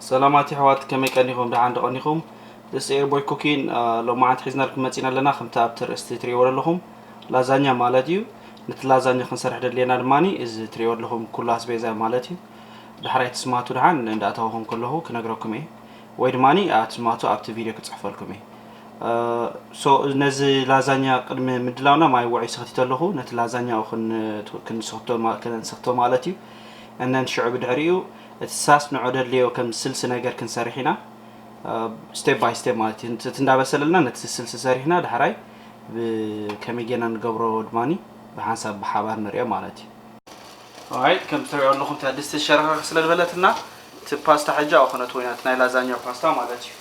ሰላማት የሕዋት፣ ከመይ ቀኒኹም? ደሓን ዶ ቀኒኹም? This is Airboy Cooking። ሎማዓንቲ ሒዝናልኩም መፂና ኣለና። ከምቲ ኣብቲ ርእስቲ ትሪእዎ ዘለኹም ላዛኛ ማለት እዩ። ነቲ ላዛኛ ክንሰርሕ ደድልየና ድማ እዚ ትሪእዎ ዘለኹም ኩሉ ኣስቤዛ ማለት እዩ። ዳሕራይ ትስማቱ ደሓን እንዳእተወኹም ከለኹ ክነግረኩም እየ፣ ወይ ድማ ኣትስማቱ ኣብቲ ቪድዮ ክፅሕፈልኩም እየ። So ነዚ ላዛኛ ቅድሚ ምድላውና ማይ ውዑይ ሰኽቲተ ኣለኹ። ነቲ ላዛኛ ክንስኽቶ ማለት እዩ። እነን ሽዑ ብድሕሪኡ እቲ ሳስ ንዑ ደድልዮ ከም ስልሲ ነገር ክንሰርሕ ኢና። Step by step ማለት እዩ። እቲ እንዳበሰለልና ነቲ ስልሲ ሰሪሕና ዳሕራይ ከመይ ጌርና ንገብሮ ድማ ብሓንሳብ ብሓባር ንሪኦ ማለት እዩ። ኣይ ከም ትሪኦ ኣለኹም እታ ድስቲ ሸረኽረኽ ስለ ዝበለትና እቲ ፓስታ ሕጂ ኣብኡ ክነእትዎ ኢና፣ እቲ ናይ ላዛኛ ፓስታ ማለት እዩ።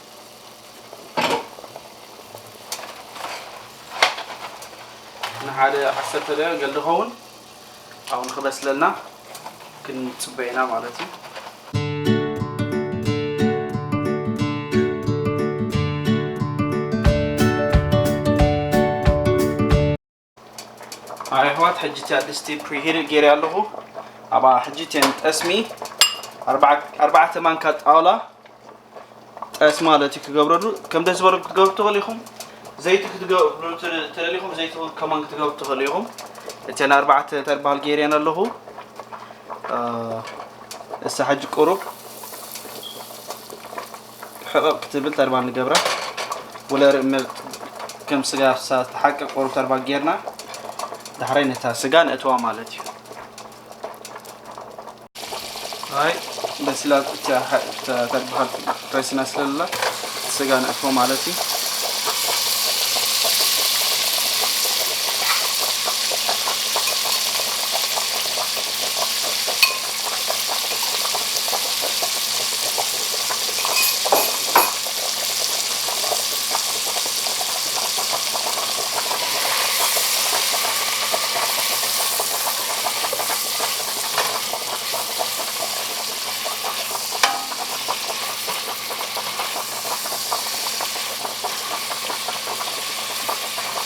ንሓደ ዓሰርተ ደቂቕ ገል ዝኸውን ኣብኡ ንኽበስለልና ክንፅበ ኢና ማለት እዩ። ኣሕዋት ሕጂ እቲኣ ድስቲ ፕሪሂት ገይረ ኣለኹ። ኣብኣ ሕጂ እተን ጠስሚ ኣርባዕተ ማንካ ጣውላ ጠስ ማለት እዩ ክገብረሉ። ከም ደስ ዝበለኩም ክትገብሩ ትኽእሉ ኢኹም። ዘይቲ ክትገብሩ ትደሊኹም ዘይቲ ከማን ክትገብሩ ትኽእሉ ኢኹም። እተን ኣርባዕተ እንታይ ዝበሃል ገይረን ኣለኹ። እሳ ሕጂ ቁሩብ ሕቕቕ ክትብል ተርባ ንገብራ። ወለ ከም ስጋ ዝተሓቀ ቁሩብ ተርባ ጌርና ዳሕራይ ነታ ስጋ ነእትዋ ማለት እዩ። ኣይ በሲላ እታ ተርባ ረሲና ስለላ ስጋ ነእትዎ ማለት እዩ።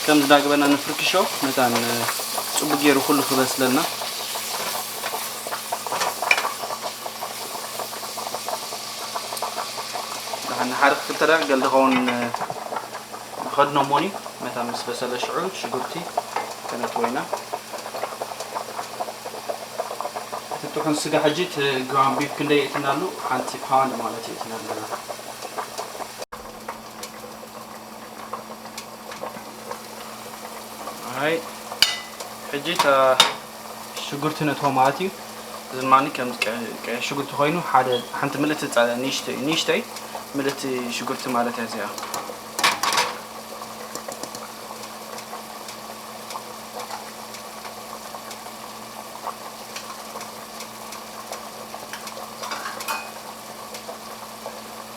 ከም ዝዳግበና ንፍርክሾ መታን ጽቡቅ ገይሩ ኩሉ ክበስለልና። ንሓደ ክልተ ደቂቕ ገል ዝኸውን ንኸድኖ ሞኒ መታን ምስ በሰለ ሽዑ ሽጉርቲ ከነእትዎ ኢና። እቲ ጥሑን ስጋ ሕጂ እቲ ግራውንድ ቢፍ ክንደይ የእትና ኣሉ ሓንቲ ፓውንድ ማለት የእትና ኣለና። ኣይ ሕጂ እታ ሽጉርቲ ነእትዎ ማለት እዩ። እዚ ድማ ከም ቀ- ቀይሕ ሽጉርቲ ኮይኑ ሓደ ሓንቲ ምልእቲ ጸ- ንእሽተይ ንእሽተይ ምልእቲ ሽጉርቲ ማለት እያ እዚኣ።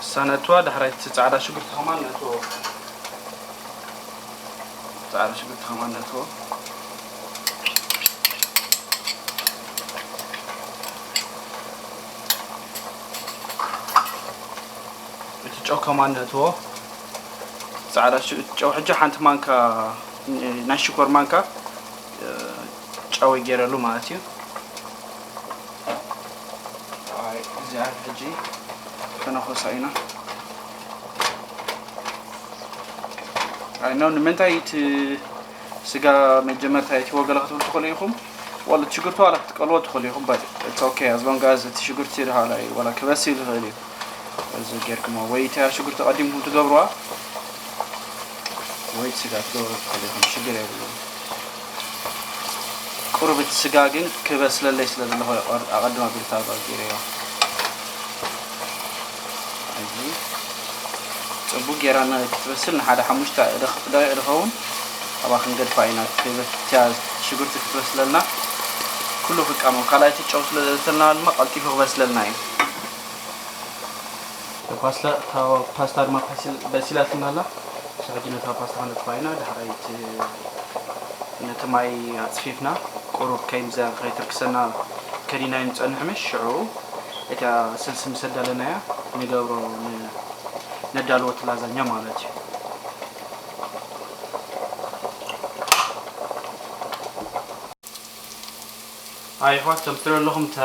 እሳ ነእትዋ ዳሕራይ እቲ ጻዕዳ ሽጉርቲ ከማን ነእትዎ። ጻዕዳ ሽጉርቲ ከማን ነእትዎ። እቲ ጨው ከማን ነእትዎ። ጻዕዳ ሽ- ጨው ሕጂ ሓንቲ ማንካ ናይ ሽኮር ማንካ ጨው ገይረሉ ማለት እዩ። ኣይ እዚኣ ሕጂ ከነኾሳ ኢና። ኣይ ነው ንምንታይ እቲ ስጋ መጀመርታ የእትዎ ገለ ክትብሉ ትኽእሉ ኢኹም። ዋላ እቲ ሽጉርቲ ዋላ ክትቀልዎ ትኽእሉ ኢኹም። But it's okay as long as እቲ ሽጉርቲ ድሃላይ ዋላ ክበስል ይኽእል እዩ። እዚ ጌርኩሞ ወይ እታ ሽጉርቲ ቀዲምኩም ትገብሩዋ ወይ እቲ ስጋ ክትገብሩ ትኽእሉ ኢኹም። ሽግር የብሉን። ቁሩብ እቲ ስጋ ግን ክበስለለይ ስለ ዘለኹ እየ ቀር- ኣቐድም ኣቢልካ ገይረዮ። ሕጂ ጽቡቅ ጌራ ን- ክትበስል ንሓደ ሓሙሽተ ደቕ- ደቂቕ ድኸውን ኣብኣ ክንገድፋ ኢና። ክበትያ ሽጉርቲ ክትበስለልና ኩሉ ክቃመም። ካልኣይቲ ጨው ስለ ዘእተልና ድማ ቀልጢፉ ክበስለልና እዩ። ፓስታ እታ ፓስታ ድማ በሲል- በሲላትና ኣላ። ሕጂ ነታ ፓስታ ከነጥፋ ኢና። ዳሕራይ እቲ ነቲ ማይ ኣጽፊፍና ቁሩብ ከይምዘ ከይትርክሰና ከዲናዮ ንጸንሕ ምሽ ሽዑ እታ ስልሲ ምስ ኣዳለናያ ንገብሮ ን- ነዳልዎ እቲ ላዛኛ ማለት እዩ። ኣይ ኣሕዋት ከም ትሪኦ ኣለኹም እታ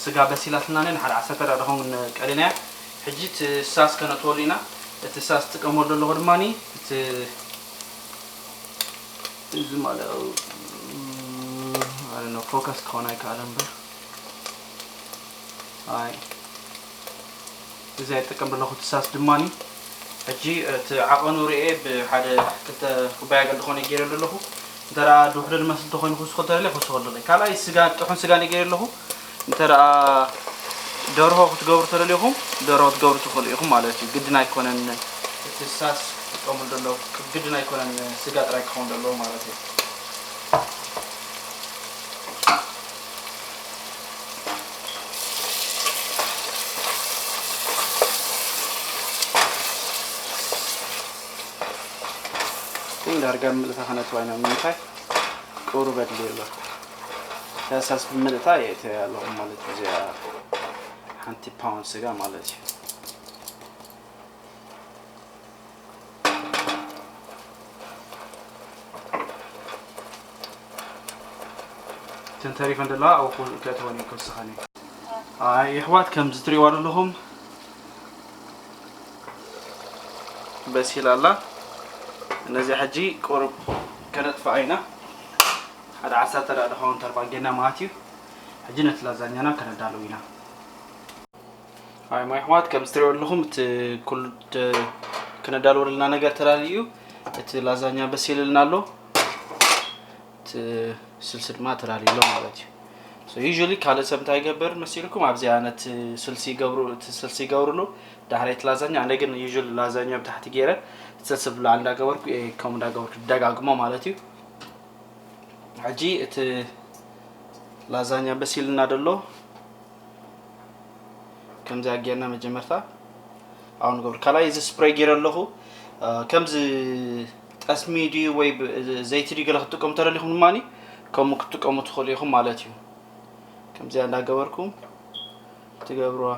ስጋ በሲላትና፣ ንሓደ ዓሰርተ ደቂቕ ንቀልንያ። ሕጂ እቲ ሳስ ከነእትወሉ ኢና። እቲ ሳስ ትጥቀመሉ ዘለኹ ድማ እቲ፣ እዚ ማለት፣ I don't know፣ ፎከስ ክኸውን ኣይከኣለን እምበር። ኣይ፣ እዚ ኣይጥቀም ዘለኹ፣ እቲ ሳስ ድማ ሕጂ እቲ ዓቐኑ ርኤ ብሓደ ክልተ ኩባያ ገል ዝኾነ ገይረ ኣለኹ። እንተ ደኣ ድውሕዶ ዝመስል ተኾይኑ ክውስኾ ተደልየ ክውስኾ ኣለኹ። ካልኣይ ስጋ፣ ጥሑን ስጋ እየ ገይረ ኣለኹ። እንተ ደኣ ደርሆ ክትገብሩ ተደሊኹም፣ ደርሆ ክትገብሩ ትኽእሉ ኢኹም ማለት እዩ። ግድን ኣይኮነን፣ እቲ ሳስ ክትጥቀሙ ዘሎ ግድን ኣይኮነን፣ ስጋ ጥራይ ክኸውን ዘለዎ ማለት እዩ። ግን ዳርጋ ምልእታ ከነእትዋ ኢና። ንምንታይ? ቁሩብ ኣድልዩ ኣሎ። ፈሳስ ብምልእታ የእትያ ኣለኹ ማለት እዩ። እዚኣ ሓንቲ ፓውንድ ስጋ ማለት እዩ። እተን ተሪፈን ዘለዋ ኣብኡ ከእትወን እየ ክውስኸን እየ። ኣይ፣ የሕዋት፣ ከምዚ ትሪእዋ ዘለኹም በሲላ ኣላ። ነዚኣ ሕጂ ቁሩብ ከነጥፍኣ ኢና። ሓደ ዓሰርተ ደቂቕ ዝኸውን ተርፋ ጌና ማለት እዩ። ሕጂ ነቲ ላዛኛና ከነዳልው ኢና። ኣይ፣ ማይ ኣሕዋት፣ ከምዚ ትሪእዎ ዘለኹም እቲ ኩሉ ደ-፣ ከነዳልዎ ዘለና ነገር ተላልዩ እዩ። እቲ ላዛኛ በሲልልና ኣሎ። እቲ ስልሲ ድማ ተላልዩ ኣሎ ማለት እዩ። So usually ካልእ ሰብ እንታይ ይገብር መሲልኩም? ኣብዚኣ ነቲ ስልሲ ይገብሩ፣ እቲ ስልሲ ይገብርሉ፣ ዳሕራይ እቲ ላዛኛ። ኣነ ግን usually ላዛኛ ብታሕቲ ገይረ፣ እቲ ስልሲ ብላዕሊ እንዳገበርኩ፣ እየ ከምኡ እንዳገበርኩ ደጋግሞ ማለት እዩ። ሕጂ እቲ ላዛኛ በሲልና ደሎ። ከምዚ ጌርና መጀመርታ ኣብኡ ንገብር። ካልኣይ እዚ ስፕሬይ ገይረ ኣለኹ። እ፣ ከምዚ ጠስሚ ድዩ ወይ ብ-፣ ዘይቲ ድዩ ገለ ክትጥቀሙ ተደሊኹም ድማ ከምኡ ክትጥቀሙ ትኽእሉ ኢኹም ማለት እዩ። ከምዚኣ እንዳገበርኩም ትገብርዋ።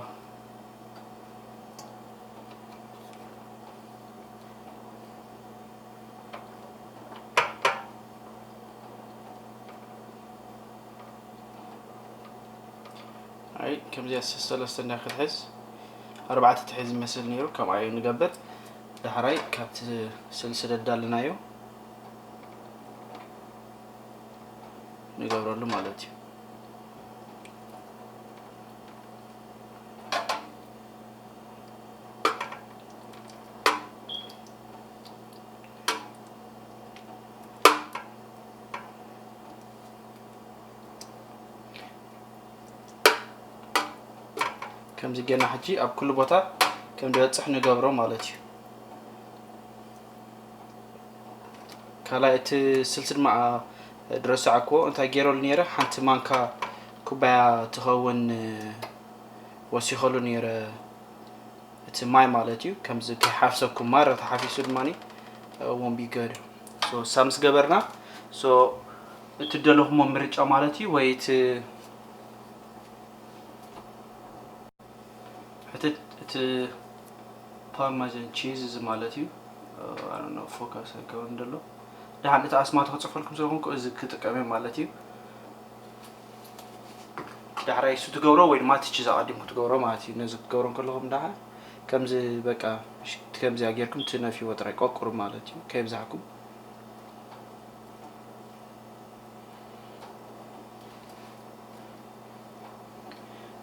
ኣይ፣ ከምዚኣ ሰለስተ እንዳ ክትሕዝ፣ ኣርባዕተ ትሕዝ ይመስል ነይሩ። ከምኣ እዩ ንገብር። ዳሕራይ ካብቲ ስልሲ ደዳልናዮ ንገብረሉ ማለት እዩ። ከምዚ ጌና ሕጂ ኣብ ኩሉ ቦታ ከም ዝበጽሕ ንገብሮ ማለት እዩ። ካልኣይ እቲ ስልሲ ድማ ድረሳዕክዎ እንታይ ገይረሉ ነይረ፣ ሓንቲ ማንካ ኩባያ ትኸውን ወሲኸሉ ነይረ። እቲ ማይ ማለት እዩ። ከምዚ ከይሓፍሰኩም ማረ ተሓፊሱ ድማ won't be good። So ሳምስ ገበርና። So እቲ ደለኹሞ ምርጫ ማለት እዩ፣ ወይ እቲ እቲ፣ እቲ ፓርማጃን ቺዝ እዚ ማለት እዩ። I don't know፣ ፎከስ ኣይከውን ደሎ። ደሓን እቲ ኣስማቱ ክጽፈልኩም ስለኹንኩ እዚ ክጥቀም እየ ማለት እዩ። ዳሕራይ እሱ ትገብሮ ወይ ድማ እቲ ቺዝ ኣቐዲምኩ ትገብሮ ማለት እዩ። ነዚ ክትገብሮ እንከለኹም ደሓን ከምዚ በቃ ሽ-፣ ከምዚኣ ጌርኩም ትነፍይዎ ጥራይ ቆቁሩ ማለት እዩ። ከይብዛሕኩም።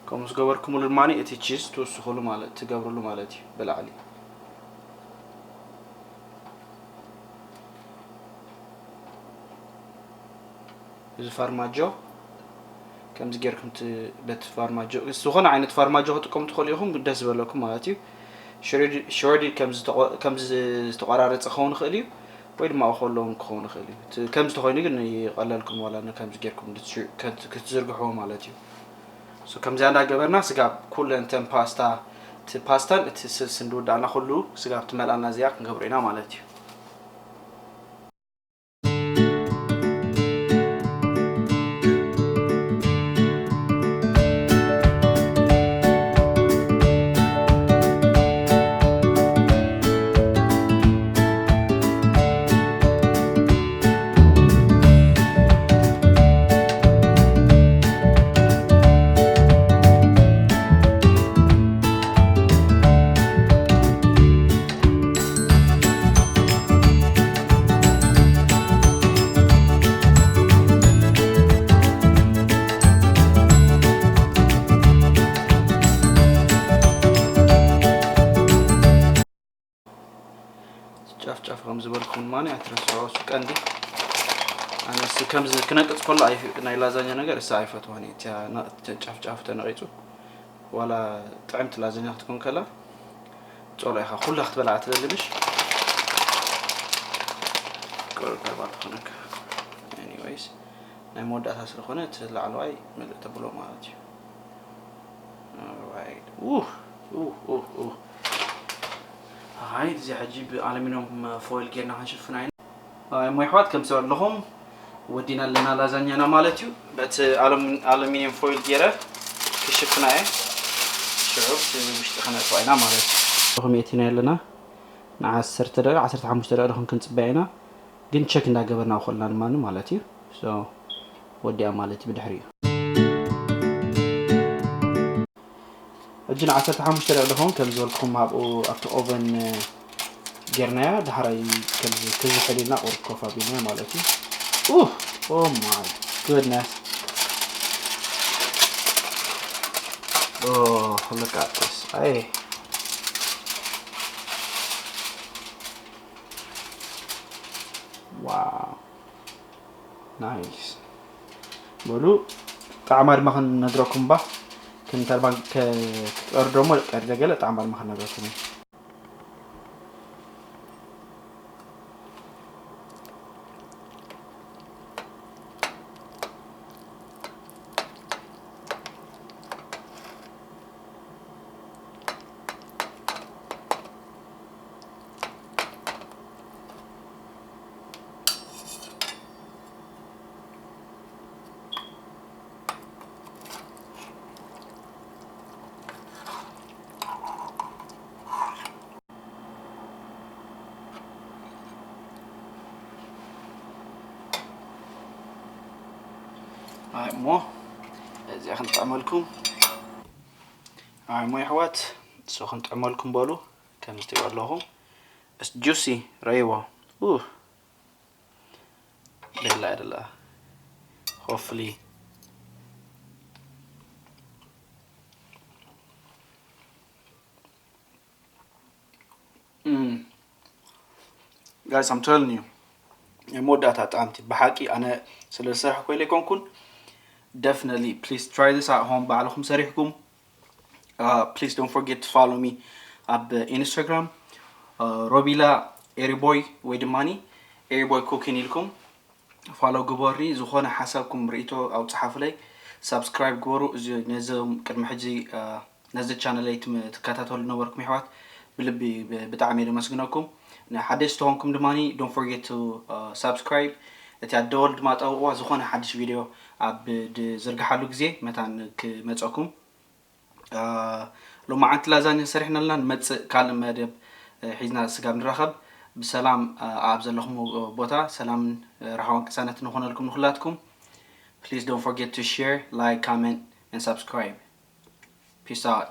ከምኡ ዝገበርኩምሉ ድማ እቲ ቺዝ ትውስኹሉ ማለት፣ ትገብርሉ ማለት እዩ ብላዕሊ። እዚ ፋርማጆ ከምዚ ጌርኩም ት-፣ በቲ ፋርማጆ፣ ዝኾነ ዓይነት ፋርማጆ ክትጥቀሙ ትኽእሉ ኢኹም፣ ደስ ዝበለኩም ማለት እዩ። ሽሬዲ፣ ሽሬዲ ከም ዝተቆ-፣ ከም ዝተቆራረጸ ክኸውን ይኽእል እዩ፣ ወይ ድማ ከለዎም ክኸውን ይኽእል እዩ። እቲ ከም ዝተኾይኑ ግን ይቐለልኩም፣ ዋላ ን-፣ ከምዚ ጌርኩም ክትሽ-፣ ከት-፣ ክትዝርግሕዎ ማለት እዩ። So፣ ከምዚኣ እንዳገበርና ስጋብ ኩለን እተን ፓስታ፣ እቲ ፓስታን እቲ ስልስን ዝወዳእና ኩሉ ስጋብ ትመልኣና እዚኣ ክንገብሮ ኢና ማለት እዩ። ዝበልኩም ማኒ ኣይትረስዑ። እሱ ቀንዲ ኣነስ ከምዚ ክነቅጽ ከሎ ኣይፍ- ናይ ላዛኛ ነገር እሳ ኣይፈትዋን እየ። እቲያ ና- እተ- ጫፍ ጫፍ ተነቂጹ ዋላ ጥዕምቲ ላዛኛ ክትኮን ከላ ጾሎ ኢኻ ኩላ ክትበልዓ ትደሊ ምሽ? ቅርብ ቀርባ ትኾነካ። Anyways ናይ መወዳእታ ስለኾነ እቲ ላዕለዋይ ምልእ ተብሎ ማለት እዩ። Alright. ኡህ፣ ኡህ፣ ኡህ፣ ኡህ። ኣይ፣ እዚ ሕጂ ብኣሉሚንየም ፎይል ጌርና ክንሽፍና ኢና። ኣይ፣ እሞ ኣሕዋት፣ ከም ትሪእዎ ኣለኹም ወዲና ኣለና ላዛኛና ማለት እዩ። በቲ ኣሉም- ኣሉሚንየም ፎይል ጌረ ክሽፍና እየ። ሽዑ እቲ ውሽጢ ክነእትዋ ኢና ማለት እዩ። ኣለኹም የእቲና ኣለና። ንዓሰርተ ደቂቕ፣ ዓሰርተ ሓሙሽተ ደቂቕ ክንጽበያ ኢና። ግን ቸክ እንዳገበርና ከለና ድማ ማለት እዩ። So፣ ወዲኣ ማለት እዩ ብድሕሪኡ። ሕጂ ን ዓሰርተ ሓሙሽተ ደቂቕ ደኸውን ከም ዝበልኩም ኣብኡ ኣብቲ ኦቨን ጌርናያ፣ ዳሕራይ ከምዚ ክዝሕል ኢልና ቁሩብ ኮፍ ኣቢልናያ ማለት እዩ። ኡህ! Oh my goodness! Oh, look at this. ኣይ! ዋው! ናይስ። በሉ ጣዕማ ድማ ክንነግረኩም ባ። ክንተርባን ከ- ክትቀርዶ እሞ ቀርደ ገለ ጣዕማ ድማ ክንነግረኩም እዩ። ኣይ እሞ እዚኣ ክንጥዕመልኩም። ኣይ እሞ የሕዋት እሱ ክንጥዕመልኩም በሉ። ከምዚ ትሪእዎ ኣለኹም። It's juicy፣ ረእይዎ። ኡ። ደላ ደላ። Hopefully. Mm. Guys, I'm telling you. ናይ መወዳእታ ጣዕምቲ ብሓቂ ኣነ ስለ ዝሰርሐ ኮይለ ኣይኮንኩን። Definitely, please try this at home ባዕልኹም ሰሪሕኩም። Uh, please don't forget to follow me ኣብ ኢንስታግራም፣ uh, ሮቢላ ኤሪቦይ ወይ ድማኒ ኤሪቦይ ኩኪን ኢልኩም ፋሎ ግበሩኒ። ዝኾነ ሓሳብኩም ርእይቶ ኣብኡ ጸሓፉለይ። ሳብስክራይብ ግበሩ። እዚ ነዞም ቅድሚ ሕጂ፣ uh፣ ነዚ ቻነለይ ትም- ትከታተሉ ነበርኩም የሕዋት ብልቢ ብ- ብጣዕሚ እየ ዘመስግነኩም። ንሓደሽ ተኾንኩም ድማ don't forget to, uh, subscribe። እቲ ኣደወል ድማ ጠውቕዋ። ዝኾነ ሓድሽ ቪድዮ ኣብ ዝርግሓሉ ግዜ መታን ክመፀኩም። ሎማዓንቲ ላዛኛ ሰሪሕና ኣለና። ንመጽእ ካልእ መደብ ሒዝና ስጋብ ንራኸብ ብሰላም ኣብ ዘለኹም ቦታ ሰላምን ራህዋን ቅሳነትን ንኾነልኩም ንኹላትኩም። Please don't forget to share, like, comment and subscribe. Peace out.